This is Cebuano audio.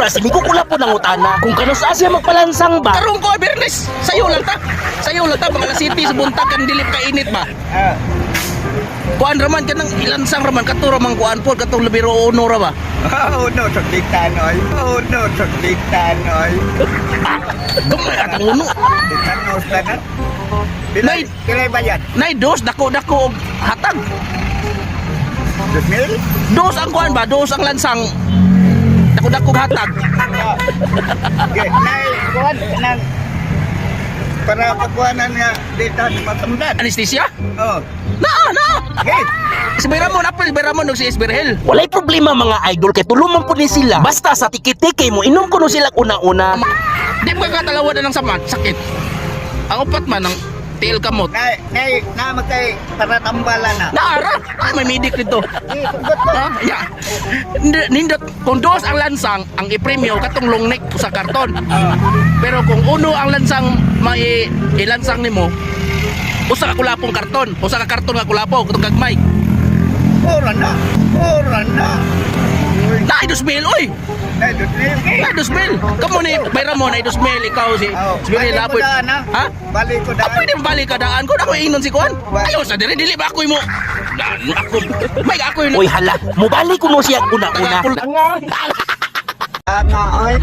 ra si Migo Kulapo nangutana kung kanus-a siya magpalansang ba. Karon ko Bernes, sayo lang ta. Sayo lang ta mga city sa buntag kan dili ka init ba. Kuan raman kanang ilansang raman kato raman kuan po katong labiro uno ra ba. Oh no, saglitan oy. Oh no, saglitan oy. Gamay atang uno. Ditanos tanan. Pila Nay- pila bayad? Nay dos dako-dako og hatag. 2,000? Dos ang kuan ba? Dos ang lansang. Dako-dako og hatag. Okay, nay kuan nang para pagkuanan nga dito masamdan. Anesthesia? Oh. Naa, naa. Okay. Si Bayramon, apil Bayramon og si Esberhel. Walay problema mga idol kay tuluman po ni sila. Basta sa tiki-tiki mo inom kuno sila una-una. Di mo katalawa na ng sama, sakit. Ang upat man ang tiil kamot. Nay nay na makay para tambalan na. Naara, ay, may medic dito. Eh, sugot ko. Ha? Ya. Nindot kung dos ang lansang, ang ipremyo katong long neck sa karton. Pero kung uno ang lansang mai ilansang nimo, usa ka kulapong karton, usa ka karton nga kulapo katong gagmay. Ora na. Ora na. Uy, Naay 2,000 oy. nay 2,000. Naay 2,000. Kamo ni Bayramon nay 2,000 ikaw si Oh, si Biril balik ko Lapoy. daan, ha? Ha? Balik ko Ah, daan. pwede balik ka daan ko na ko ingnon si kuan. Ayaw sa diri dili ba ako imo. Daan ako. May ako yun. Oy hala, mubalik kuno siya una-una. Tama oy.